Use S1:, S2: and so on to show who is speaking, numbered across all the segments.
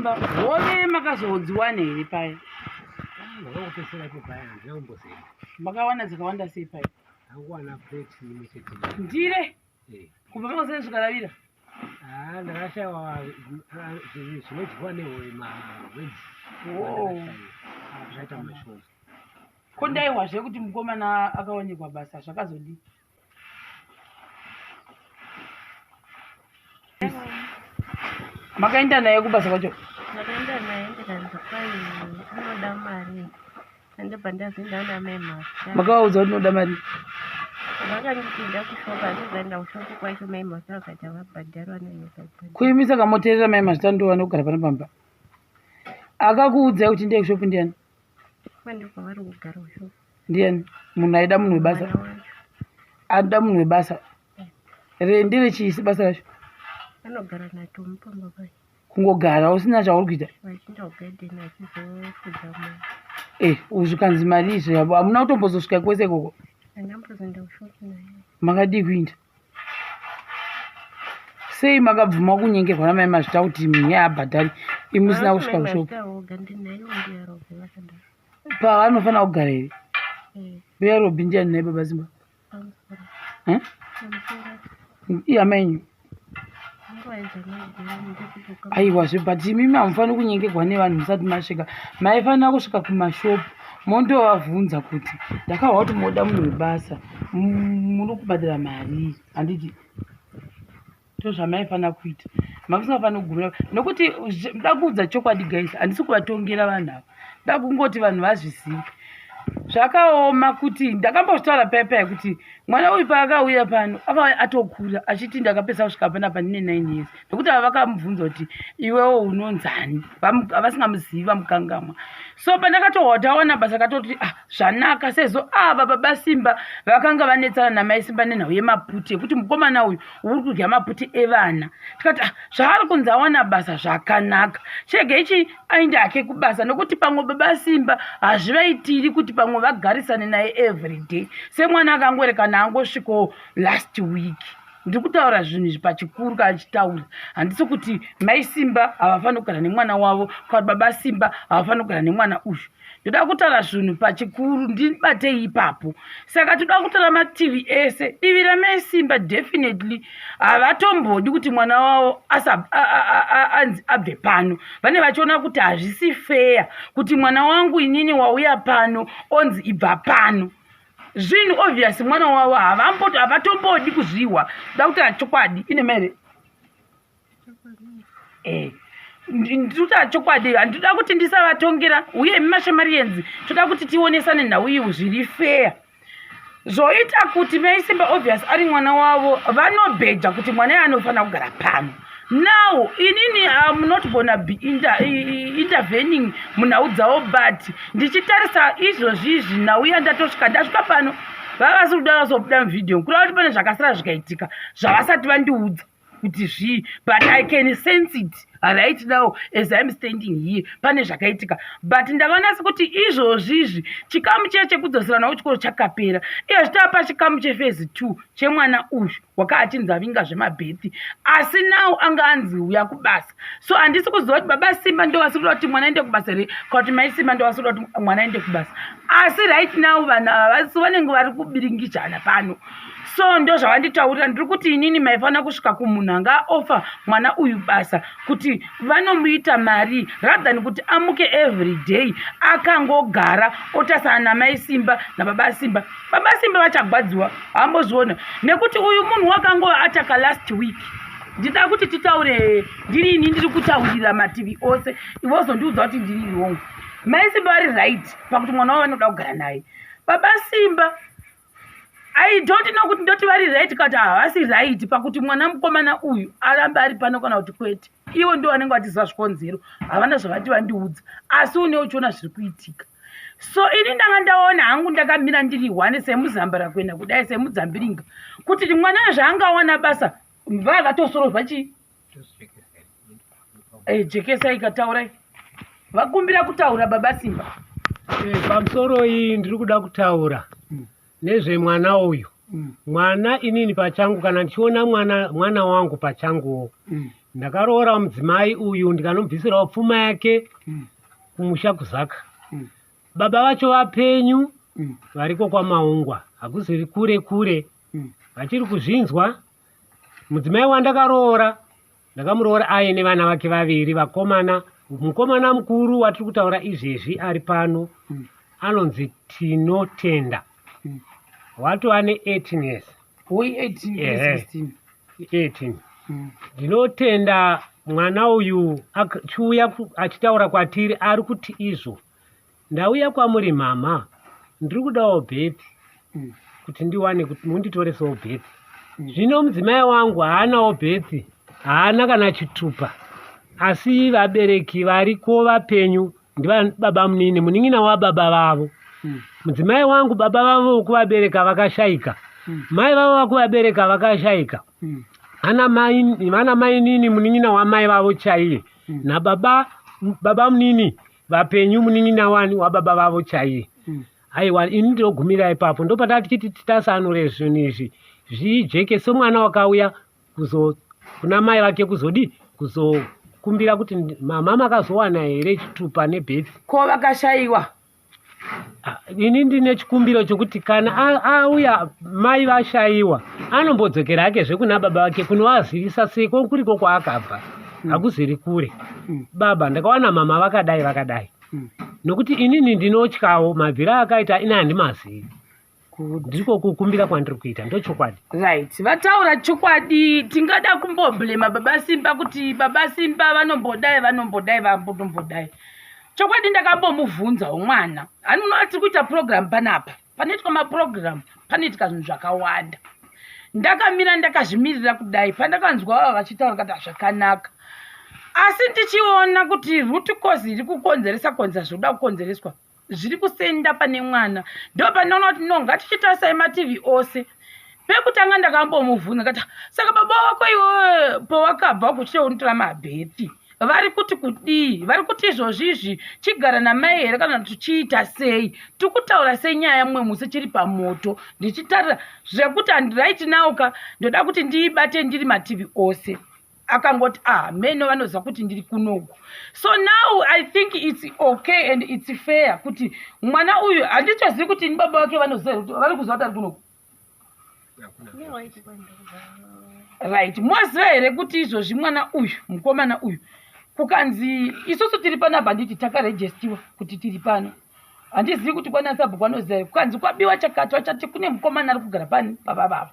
S1: Simba, hove makazodziwana here paya?
S2: Ndakangopesera ipo paya, handina kumbozenda.
S1: Makawana dzakawanda sei paya?
S2: Ndakuwana plate imwe chete.
S1: Ndire?
S2: Eh.
S1: Kubva makasere svika ravira?
S2: Ah, ndakashaiwa zvinodyiwa nehove, maworms.
S1: Oh.
S2: Zvaita mashoma.
S1: Ko ndaihwazve kuti mukomana akaonekwa basa, zvakazodii? Makaenda naye kubasa kwacho?
S3: Ndakaenda naye, ndikanzi kwai unoda mari. Andibva ndazoenda namai Mazita.
S1: Makavaudza kuti unoda mari?
S3: Vakanditi enda kushopu, handizoenda kushopu kwacho, mai Mazita vakati havabhadhari, vanonoka kubhadhara.
S1: Kuimisa kamoterera mai Mazita ndo vanogara pano pamba. Akakuudzai kuti ndiye kushopu ndiani?
S3: Kwandiko vari kugara kushopu.
S1: Ndiani? Munhu aida munhu webasa.
S3: Mwana wacho.
S1: Anoda munhu webasa. Nderechiisi basa racho?
S3: Anogara naTomu pamba pacho.
S1: Kungogara usina chauri kuita?
S3: Vachienda kugadheni vachizofudza mombe.
S1: Eh, zvikanzi mari izvo yavo hamuna kutombozosvika kwese ikoko?
S3: Handambozoenda kushopu naye.
S1: Makadii kuinda? Sei makabvuma kunyengerwa namai Mazvita kuti munhu abhadhari imi musina kusvika kushopu?
S3: Mazita voga ndinayo mbuya Robhi vakadaro.
S1: Pavanofanira kugara here?
S3: Eh.
S1: Mbuya Robhi ndiani naye baba Simba?
S3: Pamusoro.
S1: Eh?
S3: Pamusoro.
S1: Ihama yenyu?
S3: Nguva dzamaiguru ndikutoka.
S1: Aiwazve, but imimi hamufaniri kunyengerwa nevanhu musati masvika. Maifanira kusvika kumashopu mondovabvunza kuti ndakahwa kuti moda munhu webasa, muri kubhadhara mari, handiti? Ndozvamaifanira kuita. Mamusingafaniri kugumira nokuti ndoda kuudza chokwadi guys, handisi kuvatongera vanhu ava, ndoda kungoti vanhu vazvizive. Zvakaoma kuti ndakambozvitaura paya paya kuti mwana uyu paakauya pano akauya atokura achiti ndakapesa kusvika panapa ndine 9 years, nekuti ava vakamubvunza kuti iwewo unonzani, vasingamuzivi vamukangamwa. So pandakatohwa kuti awana basa, katoti ah, zvanaka, sezvo ava baba Simba vakanga vanetsana namai Simba nenhau yemaputi, yekuti mukomana uyu uri kudya maputi evana. Tikati ah, zvaari kunzi awana basa zvakanaka, chege ichi aende hake kubasa, nokuti pamwe baba Simba hazvivaitiri kuti pamwe vagarisane naye everyday semwana akangorekana angosvikawo last week. Ndiri kutaura zvinhu izvi pachikuru kana chitaura, handisi kuti mai Simba havafaniri kugara nemwana wavo kana kuti baba Simba havafaniri kugara nemwana uyu. Ndoda kutaura zvinhu pachikuru, ndibatei ipapo. Saka toda kutora mativi ese. Divi ramai Simba, definitely havatombodi kuti mwana wavo anzi abve pano. Vane vachiona kuti hazvisi feya kuti mwana wangu inini wauya pano onzi ibva pano. Zvinhu obvious, mwana wavo havatombodi kuzvihwa. Da kutaura chokwadi ine mere. Eh, ndikuta chokwadi, handinoda kuti ndisavatongera. Uye imi mashamarienzi, toda kuti tionesane nhau iyi zviri feya. Zvoita kuti mai Simba, obvious ari mwana wavo, vanobheja kuti mwana iye anofanira kugara pano. Now inini am not gonna be intervening munhau dzavo, but ndichitarisa izvozvi izvi, nhau yandatosvika, ndasvika pano vavasi kuda vazobuda muvhidhiyo, kureva kuti pane zvakasara zvikaitika zvavasati vandiudza kuti zvii, but I can sense it right now as I'm standing here, pane zvakaitika. But ndakaona sekuti izvozvi izvi chikamu chiya chekudzoserana kuchikoro chakapera, iye zvitava chikamu chephase 2 chemwana uyu waka achinzi avinga zvemabhethi, asi now anga anzi uya kubasa. So handisi kuziva kuti baba Simba ndo vasiri kuda kuti mwana aende kubasa here, kana kuti mai Simba ndo vasiri kuda kuti mwana aende kubasa. Asi right now vanhu ava vasi vanenge vari kubiringijana pano. So ndo zvavanditaurira. Ndiri kuti inini maifanira kusvika kumunhu anga ofa mwana uyu basa kuti vanomuita mari, rather than kuti amuke every day akangogara otasana namai Simba nababa Simba. Baba Simba vachagwadziwa, hambozviona, nekuti uyu munhu wakangova ataka last week. Ndida kuti titaure, ndiri ini ndiri kutaurira mativi ose, iwe uzondiudza kuti ndiri wrong. Mai Simba vari right pakuti mwana wavo vanoda kugara naye. Baba Simba, I don't know kuti ndoti vari right kana havasi right pakuti mwana mukomana uyu arambe ari pano kana kuti kwete. Ivo ndo vanenge vachiziva zvikonzero, havana zvavati vandiudza, asi une uchiona zviri kuitika. So ini ndanga ndaona hangu ndakamira ndiri hwane semuzambara kuenda kudai semudzambiringa kuti mwana zvaangawana basa vaa vatosororwa chii. Eh, jekesai, kataurai, vakumbira kutaura baba Simba.
S2: Pamusoro iyi ndiri kuda kutaura nezvemwana uyu. Mwana inini pachangu, kana ndichiona mwana, mwana wangu pachanguwo. Ndakaroora mudzimai uyu ndikanomubvisirawo pfuma yake kumusha kuZaka. Baba vacho vapenyu variko kwaMaungwa, hakuziri kure kure, vachiri kuzvinzwa. Mudzimai wandakaroora ndakamuroora aine vana vake vaviri vakomana. Mukomana mukuru watiri kutaura izvezvi ari pano anonzi Tinotenda, watova ne18 years.
S1: Woi 18?
S2: Ehe.
S1: 16.
S2: 18. Ndinotenda mwana uyu achiuya achitaura kwatiri ari kuti izvo ndauya kwamuri mama, ndiri kudawo birth kuti ndiwane kuti munditoresewo birth. Zvino mudzimai wangu haanawo birth, haana kana chitupa, asi vabereki variko vapenyu ndibaba munini, munin'ina wababa vavo. Mudzimai wangu baba vavo vokuvabereka vakashaika, mai vavo vakuvabereka vakashaika. Ana mai, vana mainini, munin'ina wamai vavo chaiye, nababa baba munini vapenyu, munin'ina wani wababa vavo chaiye. Aiwa, ini ndinogumira ipapo. Ndopata tichiti titasanure zvinhu izvi zvijeke semwana wakauya kuzo kuna mai vake kuzodi kuzokumbira kuti mama makazowana here chitupa nebirth.
S1: Ko vakashayiwa?
S2: Ah, ini ndine chikumbiro chokuti kana auya mai vashayiwa anombodzokera hake kuna baba vake kunovazivisa seko kuriko kwaakabva, hakuziri kure. Baba, ndakawana mama vakadai vakadai, nokuti inini ndinotyawo mabviro akaita ini handimazivi. Ndiko kukumbira kwandiri kuita, ndochokwadi.
S1: Right, vataura chokwadi. Tingada kumboblema baba Simba kuti baba Simba vanombodai, vanombodai, vanombodai. Chokwadi ndakambomubvunzawo mwana hani unoona tiri kuita program panapa, panoitwa maprogram, panoitika zvinhu zvakawanda. Ndakamira ndakazvimirira kudai, pandakanzwa vava vachitaura kati zvakanaka, asi ndichiona kuti root cause iri kukonzeresa konzera zvinoda kukonzereswa zviri kusenda pane mwana, ndo pandaona kuti no, ngatichitarisai mativi ose. Pekutanga ndakambomubvunza kati, saka baba wako iwewe pawakabva kuchite unotora mabirth vari kuti kudii? Vari kuti izvozvi izvi chigara namai here kana tuchiita sei? Tikutaura senyaya mumwe musi chiri pamoto, ndichitarira zvekuti handiright now ka, ndoda kuti ndiibate ndiri mativi ose. Akangoti, ah, meno vanoziva kuti ndiri kunoku. So now I think it's okay and it's fair kuti mwana uyu handichazivi kuti ini baba vake vanoziva here kuti vari kuziva kuti ari kunoku. Right, moziva here kuti izvozvi mwana uyu, mukomana uyu, kukanzi isusu tiri panapa, handiti takarejistiwa kuti tiri pano? Handizivi kuti kwana sabhuku anoziva here, kukanzi kwabiwa chakati vachati kune mukomana ari kugara pani pavavava,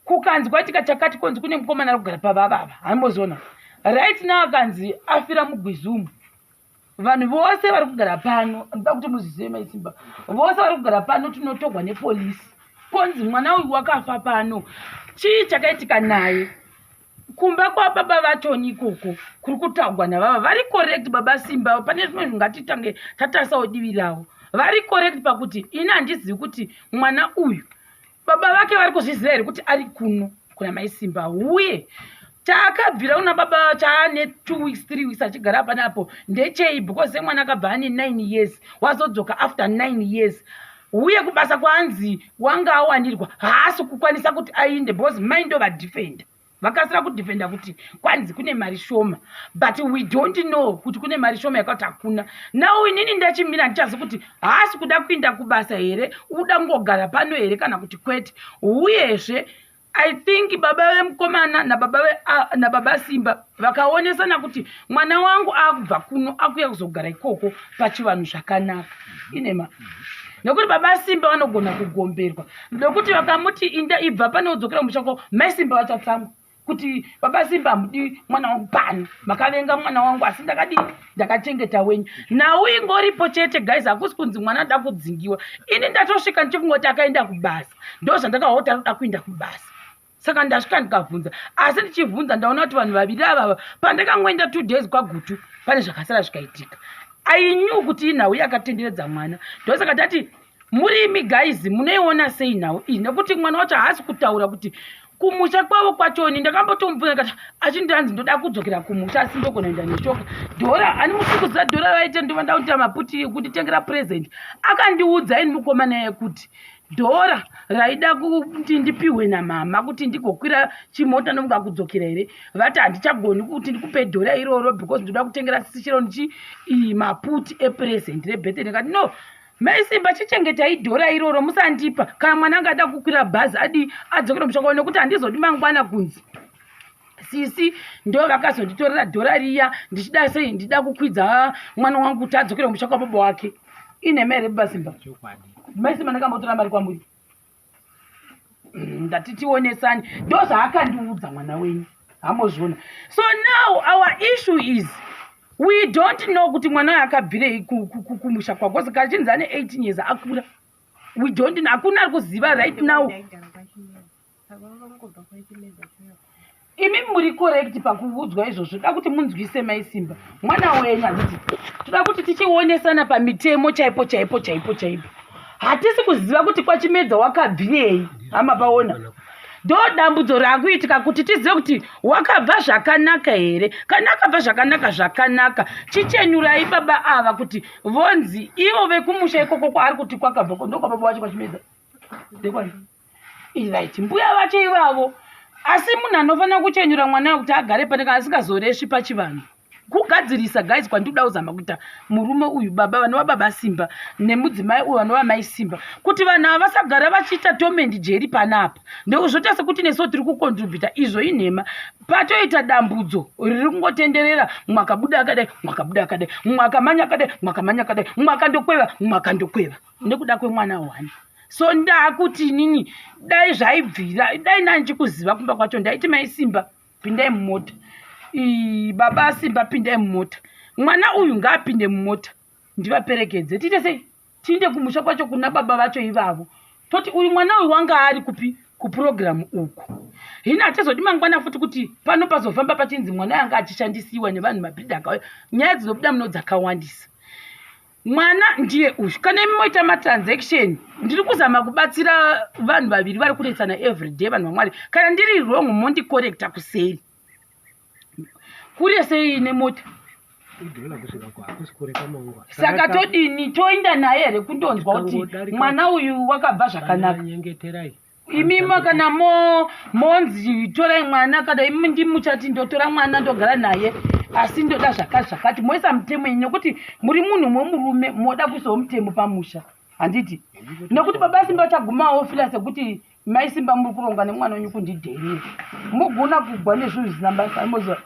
S1: kukanzi kwaitika chakati konzi kune mukomana ari kugara pavavava. Hamboziona right now akanzi afira mugwizumu, vanhu vose vari kugara pano, ndoda kuti muzvizive maisimba, vose vari kugara pano tinotogwa nepolisi, konzi mwana uyu wakafa pano, chii chakaitika naye? Kumba kwababa vachoni ikoko kuri kutaugwa navava vari correct. Baba Simba pane zvimwe zvingatitange tatarisawo divi ravo. Vari correct pakuti ini handizivi kuti mwana uyu baba vake vari kuzviziva here kuti ari kuno kuna mai Simba, uye chaakabvira kuna baba chaane 2 weeks, 3 weeks achigara panapo ndechei? Because semwana akabva ane 9 years, wazodzoka after 9 years, uye kubasa kwaanzi wanga awanirwa haasi kukwanisa kuti ainde because mai ndo vadefenda, vakasira kudefenda kuti kwanzi kune mari shoma, but we don't know kuti kune mari shoma yakati hakuna. Now inini ndachimira ndichazi kuti haasi kuda kuinda kubasa here, uda kungogara pano here kana kuti kwete. Uyezve I think baba vemukomana nababa Simba vakaonesana kuti mwana wangu akubva kuno akuya kuzogara ikoko pachivanhu zvakanaka inema, nekuti baba Simba vanogona kugomberwa nekuti vakamuti inda ibva pane udzokera musha kwako, mai Simba vachatsamwa kuti baba Simba hamudi mwana wangu pano, makavenga mwana wangu, asi ndakadii, ndakachengeta wenyu. Nhau ingoripo chete guys, hakusi kunzi mwana ada kudzingiwa. Ini ndatosvika ndichifunga kuti akaenda kubasa, ndo zvandakaona kuti anoda kuenda kubasa. Saka ndasvika ndikabvunza, asi ndichibvunza ndaona kuti vanhu vaviri avava pandakangoenda 2 days kwaGutu pane zvakasara zvikaitika. I knew kuti inhau yakatenderedza mwana, ndosaka tati murimi guys, munoiona sei nhau iyi? Nekuti mwana wacho haasi kutaura kuti kumusha kwavo kwachoni. Ndakambotomubvunza kati achindianzi ndoda kudzokera kumusha asi ndogona kuenda neshoka dhora ani musikuziva dhora vaite ndova ndakuita maputi kunditengera present. Akandiudza ini mukomana yekuti Dhora raida kuti ndipihwe namama kuti ndigokwira chimota nomuka kudzokera here, vati handichagoni kuti ndikupe dhora iroro because ndoda kutengera sisi chero ndichi maputi epresent rebirthday. Ndikati no, Mai Simba, chichengetai dhora iroro, musandipa. Kana mwana anga ada kukwira bhazi adii adzokera musha kwavo, nekuti handizodi mangwana kunzi sisi ndo vakazonditorera dhora riya ndichida sei, ndida kukwidza mwana wangu kuti adzokere musha kwababa wake. Inhema here, baba Simba? Mai Simba, ndakambotora mari kwamuri? Ndati tionesani. Ndo zvaakandiudza mwana wenyu, hamozviona. So now our issue is we don't know kuti mwana uyu akabvirei kumusha kwako. Saka achinzi ane 18 years, akura, we don't know, hakuna ari kuziva right now.
S3: Ndaigara kwaChimedza, saka vakangobva kwaChimedza chiya.
S1: Imi muri correct pakuudzwa izvozvo. Toda kuti munzwise Mai Simba mwana wenyu, handiti? Toda kuti tichionesana pamitemo chaipo chaipo chaipo chaipo. Hatisi kuziva kuti kwaChimedza wakabvirei, hama paona. Ndo dambudzo raakuitika, kuti tizive kuti wakabva zvakanaka here. Kana akabva zvakanaka, zvakanaka. Chichenyurai baba ava kuti vonzi ivo vekumusha ikoko kwaari kuti kwakabva ndokwababa wacho kwaChimedza ndekwani. Right, mbuya vacho ivavo. Asi munhu anofanira kuchenyura mwana kuti agare pane kana asingazoresvi pachivanhu kugadzirisa. Guys, kwandinoda kuzama kuita, murume uyu, baba vanova baba Simba, nemudzimai uyu vanova mai Simba, kuti vanhu ava vasagara vachiita Tom and Jerry panapa. Ndozvoita sekuti nesuwo tiri kucontributa izvo, inhema. Patoita dambudzo riri kungotenderera, mwakabuda akadai, mwakabuda akadai, mwakamanya akadai, mwakamanya akadai, mwakandokweva, mwakandokweva, nekuda kwemwana one. So ndaakuti inini dai zvaibvira, dai ndandichikuziva kumba kwacho, ndaiti mai Simba pindai mumota, baba Simba pindai mumota, mwana uyu ngaapinde mumota, ndivaperekedze, tiite sei, tiinde kumusha kwacho kuna baba vacho ivavo. Toti uyu mwana uyu wanga ari kupi kupurogiramu uku. Hino hatizodi mangwana futi kuti pano pazofamba pachinzi mwana anga achishandisiwa nevanhu, mabhidha akauya. Nyaya dzinobuda muno dzakawandisa. Mwana ndiye uyu. Kana imi moita matransaction, ndiri kuzama kubatsira vanhu vaviri vari kunetsana everyday. Vanhu vaMwari, kana ndiri wrong mondicorrecta kuseri. Kure sei nemota?
S2: Idhora kusvika kwahakusi kure kwamaungwa.
S1: Saka todini? Toinda naye here kundonzwa kuti mwana uyu wakabva zvakanaka?
S2: Nyengeterai.
S1: Imima kana mo monzi torai mwana, kana imi ndimuchati ndotora mwana ndogara naye, asi ndoda zvakati zvakati, moisa mutemo yenyu, nekuti muri munhu wemurume, moda kuisawo mutemo pamusha, handiti? Nekuti baba Simba vachagumawo fila sekuti mai Simba muri kuronga nemwana wenyu kundidherera, mogona kugwa nezvinhu zvisina basa, moziva.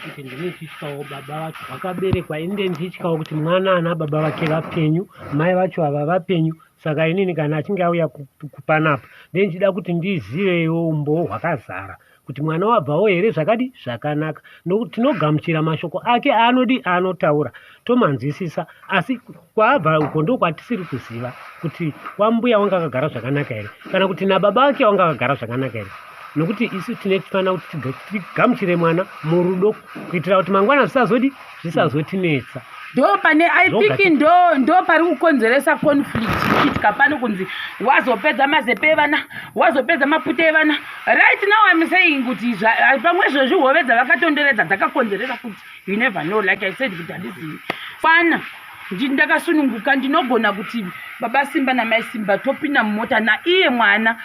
S2: Kuti ndine ndichityawo baba vacho vakaberekwa, inde ndichityawo kuti mwana ana baba vake vapenyu, mai vacho ava vapenyu. Saka inini kana achinge auya kupanapa, ndendichida kuti ndizivewo umbowo hwakazara kuti mwana wabvawo here zvakadi zvakanaka, nokuti tinogamuchira mashoko ake aanodi aanotaura, tomanzwisisa, asi kwaabva uko ndo kwatisiri kuziva kuti kwambuya wanga akagara zvakanaka here, kana kuti nababa vake wanga akagara zvakanaka here, nokuti isu tine tifanira kuti tigamuchire mwana murudo kuitira kuti mangwana zvisazodi zvisazotinetsa.
S1: Ndo pane, I think ndo pari kukonzeresa conflict kuitika pano, kunzi wazopedza mazepe evana, wazopedza mapute evana. Right now I'm saying kuti pamwe izvozvi hove dzavakatonderedza dzakakonzeresa kuti, you never know. Like I said kuti handizivi pana ndakasununguka, ndinogona kuti baba Simba namai Simba topinda mumota naiye mwana,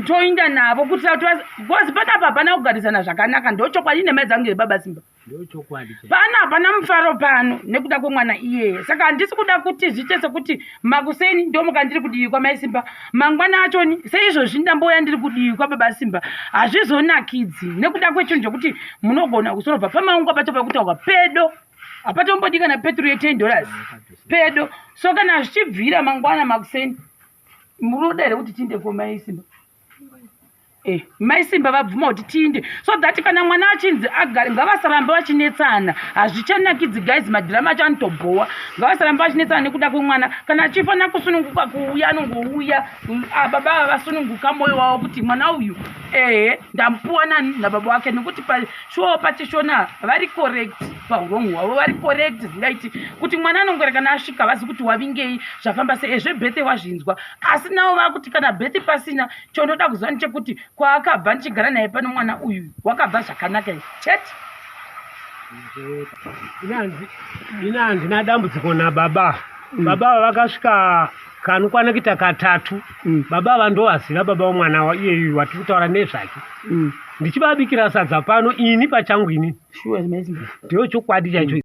S1: toinda navo kuitira kuti because panapa hapana kugarisana zvakanaka. Ndochokwadi nemai dzangu yebaba Simba.
S2: Ndochokwadi.
S1: Pano hapana mufaro pano nekuda kwemwana iyeye. Saka handisi kuda kuti zviite sekuti makuseni ndomuka ndiri kudivi kwamai Simba, mangwana achoni seizvozvi ndambouya ndiri kudivi kwababa Simba. Hazvizonakidzi nekuda kwechinhu chekuti munogona kusorobva pamaungwa pacho pakutaurwa pedo, hapatombodi kana petro ye10 dollars pedo. So kana zvichibvira mangwana makuseni, muroda here kuti tiinde komai Simba? Mai Simba vabvuma kuti tiinde, so that kana mwana achinzi agare, ngavasaramba vachinetsana. Hazvichanakidzi guys, madhirama acho anotobhowa. Ngavasaramba vachinetsana nekuda kwemwana. Kana achifanira kusununguka kuuya, anongouya. Ah, baba ava vasununguka mwoyo wavo kuti mwana uyu ehe ndamupuwa nani nababa wake, nekuti pashuwa pachishona vari correct paurong hwavo, vari correct zingaiti kuti mwana anongora kana asvika vazi kuti wavingei, zvafamba sei, ezve birthday wazvinzwa. Asi navo vakuti kana birthday pasina, chondoda kuziva ndechekuti kwaakabva ndichigara naye pano, mwana uyu wakabva zvakanaka here chete.
S2: Ina handina dambudziko nababa. Baba ava vakasvika kanokwana kuita katatu. Baba ava ndovaziva, baba vomwana iyeyu watiri kutaura nezvake. Ndichivabikira sadza pano ini pachangu inini.
S1: Sure, Mai Simba.
S2: Ndiyo chokwadi chaicho.